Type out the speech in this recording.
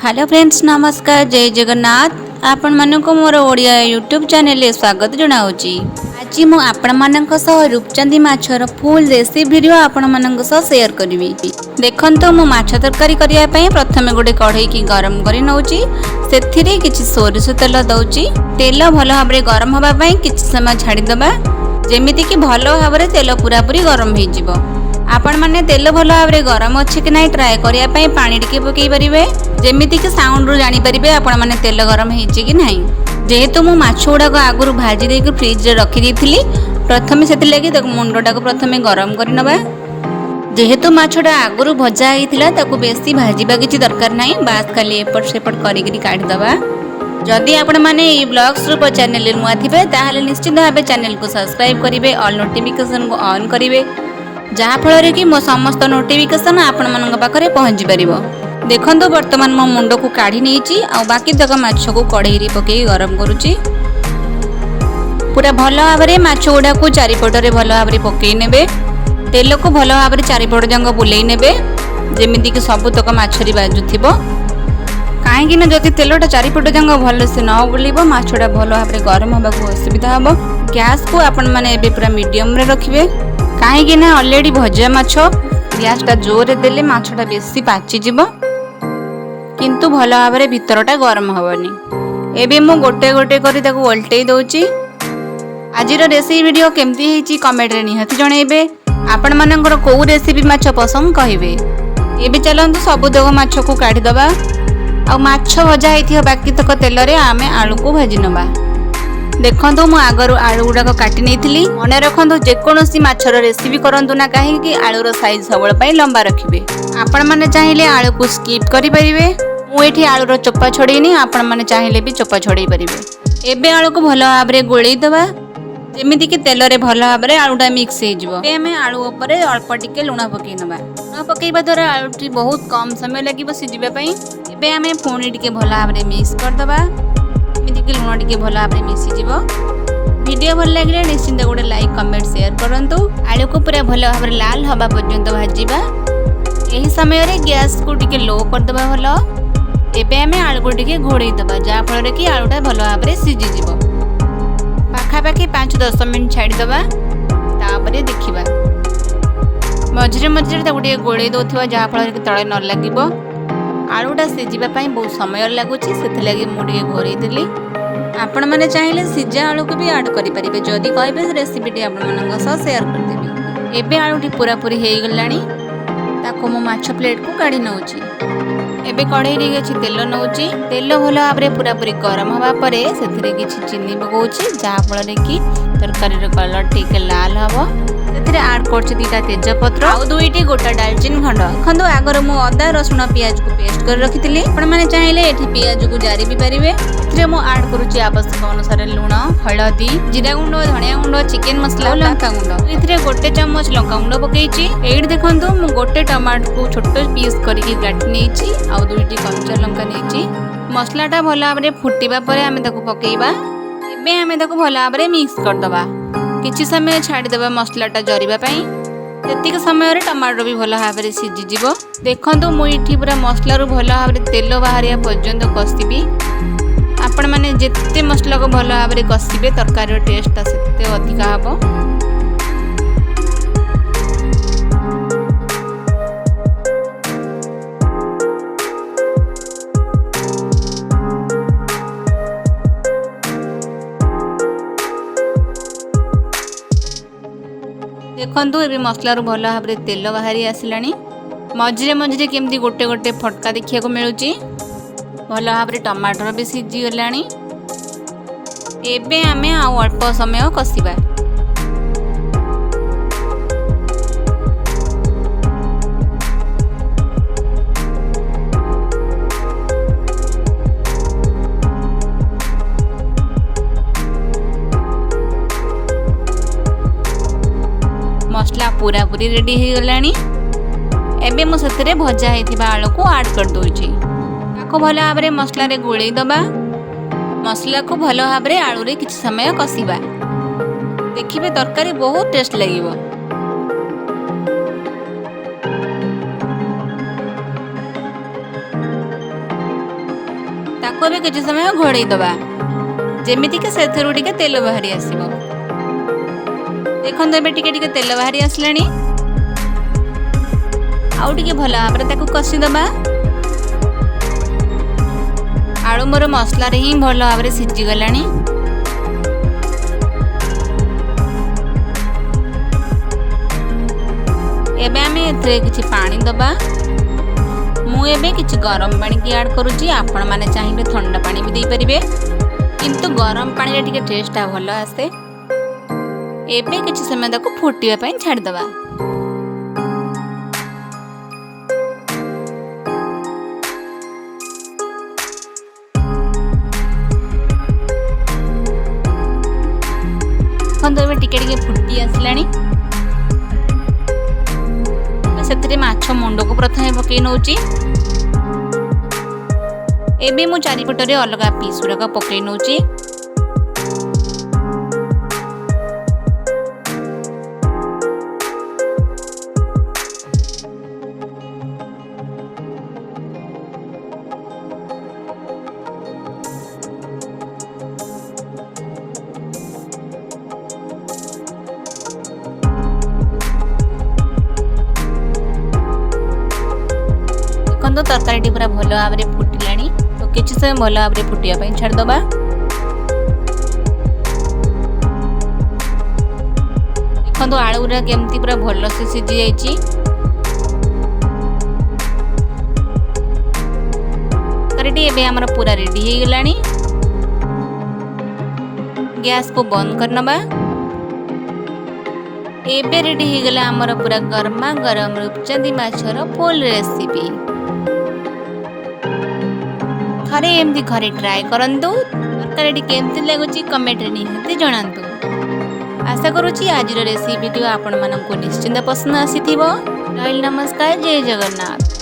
Hello friends, ନମସ୍କାର, ଜୟ ଜଗନ୍ନାଥ। ଆପଣମାନଙ୍କୁ ମୋର ଓଡ଼ିଆ ୟୁଟ୍ୟୁବ୍ ଚ୍ୟାନେଲରେ ସ୍ୱାଗତ ଜଣାଉଛି। ଆଜି ମୁଁ ଆପଣମାନଙ୍କ ସହ ରୂପଚାନ୍ଦି ମାଛର ଫୁଲ୍ ରେସିପି ଭିଡ଼ିଓ ଆପଣମାନଙ୍କ ସହ ସେୟାର କରିବି। ଦେଖନ୍ତୁ, ମୁଁ ମାଛ ତରକାରୀ କରିବା ପାଇଁ ପ୍ରଥମେ ଗୋଟେ କଢ଼େଇକି ଗରମ କରି ନେଉଛି। ସେଥିରେ କିଛି ସୋରିଷ ତେଲ ଦେଉଛି। ତେଲ ଭଲ ଭାବରେ ଗରମ ହେବା ପାଇଁ କିଛି ସମୟ ଛାଡ଼ିଦେବା, ଯେମିତିକି ଭଲ ଭାବରେ ତେଲ ପୁରାପୁରି ଗରମ ହେଇଯିବ। ଆପଣମାନେ ତେଲ ଭଲ ଭାବରେ ଗରମ ଅଛି କି ନାହିଁ ଟ୍ରାଏ କରିବା ପାଇଁ ପାଣି ଟିକେ ପକାଇ ପାରିବେ, ଯେମିତିକି ସାଉଣ୍ଡରୁ ଜାଣିପାରିବେ ଆପଣମାନେ ତେଲ ଗରମ ହେଇଛି କି ନାହିଁ। ଯେହେତୁ ମୁଁ ମାଛ ଗୁଡ଼ାକ ଆଗରୁ ଭାଜି ଦେଇକି ଫ୍ରିଜରେ ରଖିଦେଇଥିଲି ପ୍ରଥମେ, ସେଥିଲାଗି ତାକୁ ମୁଣ୍ଡଟାକୁ ପ୍ରଥମେ ଗରମ କରିନେବା। ଯେହେତୁ ମାଛଟା ଆଗରୁ ଭଜା ହେଇଥିଲା, ତାକୁ ବେଶୀ ଭାଜିବା କିଛି ଦରକାର ନାହିଁ, ବାସ୍ ଖାଲି ଏପଟ ସେପଟ କରିକିରି କାଢ଼ିଦେବା। ଯଦି ଆପଣମାନେ ଏଇ ବ୍ଲଗ୍ସ ରୂପ ଚ୍ୟାନେଲରେ ନୂଆ ଥିବେ, ତାହେଲେ ନିଶ୍ଚିତ ଭାବେ ଚ୍ୟାନେଲକୁ ସବସ୍କ୍ରାଇବ୍ କରିବେ, ଅଲ୍ ନୋଟିଫିକେସନକୁ ଅନ୍ କରିବେ, ଯାହାଫଳରେ କି ମୋ ସମସ୍ତ ନୋଟିଫିକେସନ୍ ଆପଣମାନଙ୍କ ପାଖରେ ପହଞ୍ଚି ପାରିବ। ଦେଖନ୍ତୁ, ବର୍ତ୍ତମାନ ମୋ ମୁଣ୍ଡକୁ କାଢ଼ି ନେଇଛି ଆଉ ବାକି ତକ ମାଛକୁ କଢ଼େଇରେ ପକାଇ ଗରମ କରୁଛି। ପୁରା ଭଲ ଭାବରେ ମାଛ ଗୁଡ଼ାକୁ ଚାରିପଟରେ ଭଲ ଭାବରେ ପକାଇ ନେବେ। ତେଲକୁ ଭଲ ଭାବରେ ଚାରିପଟ ଯାକ ବୁଲେଇ ନେବେ, ଯେମିତିକି ସବୁତକ ମାଛରେ ବାଜୁଥିବ। କାହିଁକି ନା ଯଦି ତେଲଟା ଚାରିପଟ ଯାକ ଭଲସେ ନ ବୁଲିବ, ମାଛଟା ଭଲ ଭାବରେ ଗରମ ହେବାକୁ ଅସୁବିଧା ହେବ। ଗ୍ୟାସ୍କୁ ଆପଣମାନେ ଏବେ ପୁରା ମିଡ଼ିୟମରେ ରଖିବେ, କାହିଁକି ନା ଅଲରେଡ଼ି ଭଜା ମାଛ, ଗ୍ୟାସ୍ଟା ଜୋରରେ ଦେଲେ ମାଛଟା ବେଶୀ ପାଚିଯିବ କିନ୍ତୁ ଭଲ ଭାବରେ ଭିତରଟା ଗରମ ହେବନି। ଏବେ ମୁଁ ଗୋଟେ ଗୋଟେ କରି ତାକୁ ଓଲଟେଇ ଦେଉଛି। ଆଜିର ରେସିପି ଭିଡ଼ିଓ କେମିତି ହେଇଛି କମେଣ୍ଟରେ ନିହାତି ଜଣାଇବେ। ଆପଣମାନଙ୍କର କେଉଁ ରେସିପି ମାଛ ପସନ୍ଦ କହିବେ। ଏବେ ଚାଲନ୍ତୁ ସବୁତକ ମାଛକୁ କାଢ଼ିଦେବା ଆଉ ମାଛ ଭଜା ହେଇଥିବା ବାକି ତକ ତେଲରେ ଆମେ ଆଳୁକୁ ଭାଜି ନେବା। ଦେଖନ୍ତୁ, ମୁଁ ଆଗରୁ ଆଳୁ ଗୁଡ଼ାକ କାଟି ନେଇଥିଲି। ମନେ ରଖନ୍ତୁ, ଯେକୌଣସି ମାଛର ରେସିପି କରନ୍ତୁ ନା କାହିଁକି, ଆଳୁର ସାଇଜ୍ ସବୁବେଳେ ପାଇଁ ଲମ୍ବା ରଖିବେ। ଆପଣମାନେ ଚାହିଁଲେ ଆଳୁକୁ ସ୍କିପ୍ କରିପାରିବେ। ମୁଁ ଏଠି ଆଳୁର ଚୋପା ଛଡ଼େଇନି, ଆପଣମାନେ ଚାହିଁଲେ ବି ଚୋପା ଛଡ଼େଇ ପାରିବେ। ଏବେ ଆଳୁକୁ ଭଲ ଭାବରେ ଗୋଳେଇ ଦେବା, ଯେମିତିକି ତେଲରେ ଭଲ ଭାବରେ ଆଳୁଟା ମିକ୍ସ ହେଇଯିବ। ଏବେ ଆମେ ଆଳୁ ଉପରେ ଅଳ୍ପ ଟିକେ ଲୁଣ ପକାଇ ନେବା। ଲୁଣ ପକାଇବା ଦ୍ୱାରା ଆଳୁଟି ବହୁତ କମ୍ ସମୟ ଲାଗିବ ସିଝିବା ପାଇଁ। ଏବେ ଆମେ ପୁଣି ଟିକେ ଭଲ ଭାବରେ ମିକ୍ସ କରିଦେବା, ଯେମିତିକି ଲୁଣ ଟିକେ ଭଲ ଭାବରେ ମିଶିଯିବ। ଭିଡ଼ିଓ ଭଲ ଲାଗିଲେ ନିଶ୍ଚିନ୍ତ ଗୋଟେ ଲାଇକ୍, କମେଣ୍ଟ, ସେୟାର କରନ୍ତୁ। ଆଳୁକୁ ପୁରା ଭଲ ଭାବରେ ଲାଲ ହେବା ପର୍ଯ୍ୟନ୍ତ ଭାଜିବା। ଏହି ସମୟରେ ଗ୍ୟାସକୁ ଟିକେ ଲୋ କରିଦେବା ଭଲ। ଏବେ ଆମେ ଆଳୁକୁ ଟିକେ ଘୋଡ଼େଇ ଦେବା, ଯାହାଫଳରେ କି ଆଳୁଟା ଭଲ ଭାବରେ ସିଝିଯିବ। ପାଖାପାଖି 5-10 ମିନିଟ୍ ଛାଡ଼ିଦେବା, ତାପରେ ଦେଖିବା। ମଝିରେ ମଝିରେ ତାକୁ ଟିକେ ଗୋଳେଇ ଦେଉଥିବା, ଯାହାଫଳରେ କି ତଳେ ନ ଲାଗିବ। ଆଳୁଟା ସିଝିବା ପାଇଁ ବହୁତ ସମୟ ଲାଗୁଛି, ସେଥିଲାଗି ମୁଁ ଟିକେ ଘୋଡ଼େଇ ଦେଲି। ଆପଣମାନେ ଚାହିଁଲେ ସିଝା ଆଳୁକୁ ବି ଆଡ଼୍ କରିପାରିବେ। ଯଦି କହିବେ, ରେସିପିଟି ଆପଣମାନଙ୍କ ସହ ସେୟାର କରିଦେବି। ଏବେ ଆଳୁଟି ପୁରାପୁରି ହେଇଗଲାଣି, ତାକୁ ମୁଁ ମାଛ ପ୍ଲେଟ୍କୁ କାଢ଼ି ନେଉଛି। ଏବେ କଢ଼େଇରେ କିଛି ତେଲ ନେଉଛି। ତେଲ ଭଲ ଭାବରେ ପୁରାପୁରି ଗରମ ହେବା ପରେ ସେଥିରେ କିଛି ଚିନି ପକାଉଛି, ଯାହାଫଳରେ କି ତରକାରୀର କଲର୍ ଟିକେ ଲାଲ ହେବ। ସେଥିରେ ଆଡ଼୍ କରୁଛି 2ଟା ତେଜପତ୍ର ଆଉ 2ଟି ଗୋଟା ଡାଲଚିନି ଖଣ୍ଡ। ଦେଖନ୍ତୁ, ଆଗରୁ ମୁଁ ଅଦା, ରସୁଣ, ପିଆଜକୁ ପେଷ୍ଟ କରି ରଖିଥିଲି। ଆପଣମାନେ ଚାହିଁଲେ ଏଠି ପିଆଜକୁ ଜାରି ବି ପାରିବେ। ଏଥିରେ ମୁଁ ଆଡ଼୍ କରୁଛି ଆବଶ୍ୟକ ଅନୁସାରେ ଲୁଣ, ହଳଦୀ, ଜିରା ଗୁଣ୍ଡ, ଧନିଆ ଗୁଣ୍ଡ, ଚିକେନ ମସଲା, ଲଙ୍କା ଗୁଣ୍ଡ। ଏଥିରେ 1 ଚାମଚ ଲଙ୍କା ଗୁଣ୍ଡ ପକେଇଛି। ଏଇଠି ଦେଖନ୍ତୁ, ମୁଁ ଗୋଟେ ଟମାଟୋକୁ ଛୋଟ ପିସ୍ କରିକି କାଟି ନେଇଛି ଆଉ 2ଟି କଞ୍ଚା ଲଙ୍କା ନେଇଛି। ମସଲାଟା ଭଲ ଭାବରେ ଫୁଟିବା ପରେ ଆମେ ତାକୁ ପକେଇବା। ଏବେ ଆମେ ତାକୁ ଭଲ ଭାବରେ ମିକ୍ସ କରିଦେବା। କିଛି ସମୟ ଛାଡ଼ିଦେବା ମସଲାଟା ଜରିବା ପାଇଁ। ସେତିକି ସମୟରେ ଟମାଟୋ ବି ଭଲ ଭାବରେ ସିଝିଯିବ। ଦେଖନ୍ତୁ, ମୁଁ ଏଠି ପୁରା ମସଲାରୁ ଭଲ ଭାବରେ ତେଲ ବାହାରିବା ପର୍ଯ୍ୟନ୍ତ କଷିବି। ଆପଣମାନେ ଯେତେ ମସଲାକୁ ଭଲ ଭାବରେ କଷିବେ, ତରକାରୀର ଟେଷ୍ଟଟା ସେତେ ଅଧିକା ହେବ। ଦେଖନ୍ତୁ, ଏବେ ମସଲାରୁ ଭଲ ଭାବରେ ତେଲ ବାହାରି ଆସିଲାଣି। ମଝିରେ ମଝିରେ କେମିତି ଗୋଟେ ଗୋଟେ ଫଟକା ଦେଖିବାକୁ ମିଳୁଛି। ଭଲ ଭାବରେ ଟମାଟର ବି ସିଝିଗଲାଣି। ଏବେ ଆମେ ଆଉ ଅଳ୍ପ ସମୟ କଷିବା। ମସଲା ପୁରାପୁରି ରେଡ଼ି ହେଇଗଲାଣି। ଏବେ ମୁଁ ସେଥିରେ ଭଜା ହେଇଥିବା ଆଳୁକୁ ଆଡ଼୍ କରିଦେଉଛି। ତାକୁ ଭଲ ଭାବରେ ମସଲାରେ ଗୋଳେଇ ଦେବା। ମସଲାକୁ ଭଲ ଭାବରେ ଆଳୁରେ କିଛି ସମୟ କଷିବା। ଦେଖିବେ, ତରକାରୀ ବହୁତ ଟେଷ୍ଟ ଲାଗିବ। ତାକୁ ଏବେ କିଛି ସମୟ ଘୋଡ଼େଇ ଦେବା, ଯେମିତିକି ସେଥିରୁ ଟିକେ ତେଲ ବାହାରି ଆସିବ। ଦେଖନ୍ତୁ, ଏବେ ଟିକେ ଟିକେ ତେଲ ବାହାରି ଆସିଲାଣି। ଆଉ ଟିକେ ଭଲ ଭାବରେ ତାକୁ କଷିଦେବା। ଆଳୁ ମୋର ମସଲାରେ ହିଁ ଭଲ ଭାବରେ ସିଝିଗଲାଣି। ଏବେ ଆମେ ଏଥିରେ କିଛି ପାଣି ଦେବା। ମୁଁ ଏବେ କିଛି ଗରମ ପାଣିକି ଆଡ଼୍ କରୁଛି। ଆପଣମାନେ ଚାହିଁଲେ ଥଣ୍ଡା ପାଣି ବି ଦେଇପାରିବେ, କିନ୍ତୁ ଗରମ ପାଣିରେ ଟିକେ ଟେଷ୍ଟଟା ଭଲ ଆସେ। ଏବେ କିଛି ସମୟ ତାକୁ ଫୁଟିବା ପାଇଁ ଛାଡ଼ିଦେବା। ଦେଖନ୍ତୁ, ଏବେ ଟିକେ ଟିକେ ଫୁଟି ଆସିଲାଣି। ସେଥିରେ ମାଛ ମୁଣ୍ଡକୁ ପ୍ରଥମେ ପକାଇ ନେଉଛି। ଏବେ ମୁଁ ଚାରିପଟରେ ଅଲଗା ପିସ୍ ଗୁଡ଼ାକ ପକାଇ ନେଉଛି। ଦେଖନ୍ତୁ, ତରକାରୀଟି ପୁରା ଭଲ ଭାବରେ ଫୁଟିଲାଣି। ତ କିଛି ସମୟ ଭଲ ଭାବରେ ଫୁଟିବା ପାଇଁ ଛାଡ଼ିଦେବା। ଦେଖନ୍ତୁ, ଆଳୁ ଗୁଡ଼ା କେମିତି ପୁରା ଭଲସେ ସିଝି ଯାଇଛି। ତରକାରୀଟି ଏବେ ଆମର ପୁରା ରେଡ଼ି ହେଇଗଲାଣି। ଗ୍ୟାସକୁ ବନ୍ଦ କରିନେବା। ଏବେ ରେଡ଼ି ହେଇଗଲା ଆମର ପୁରା ଗରମା ଗରମ ରୂପଚାନ୍ଦି ମାଛର ଫୁଲ୍ ରେସିପି। ଥରେ ଏମିତି ଘରେ ଟ୍ରାଏ କରନ୍ତୁ। ତରକାରୀଟି କେମିତି ଲାଗୁଛି, କମେଣ୍ଟରେ ନିହାତି ଜଣାନ୍ତୁ। ଆଶା କରୁଛି ଆଜିର ରେସିପି ଭିଡ଼ିଓ ଆପଣମାନଙ୍କୁ ନିଶ୍ଚିନ୍ତ ପସନ୍ଦ ଆସିଥିବ। ରହିଲି, ନମସ୍କାର, ଜୟ ଜଗନ୍ନାଥ।